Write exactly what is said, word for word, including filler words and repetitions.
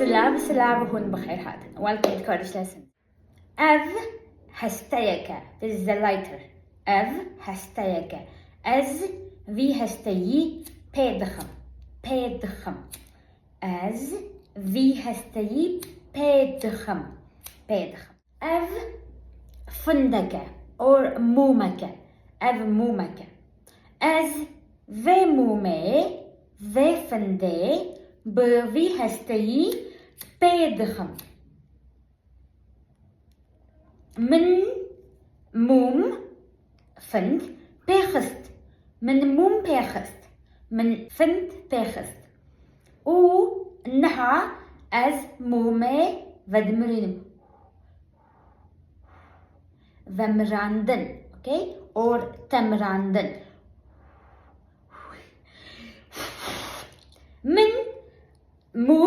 Silav, silav, hûn bi xêr hatin. Welcome to Kurdish lesson. Ev hesteyek e. This is a lighter. Ev hesteyek e. Ez vî hesteyî pê dixim. Pê dixim. Ez vî hesteyî pê dixim. Pê dixim. Ev findek e or mûmek e. Ev mûmek e. Ez vê mûmê, vê findê bi vî hesteyî pê dixim. Min mûm, find, pêxist. Min mûm pêxist. Min find pêxist. Û niha ez mûmê vedimirînim. Vemirandin, okay? Or temirandin. Min mûm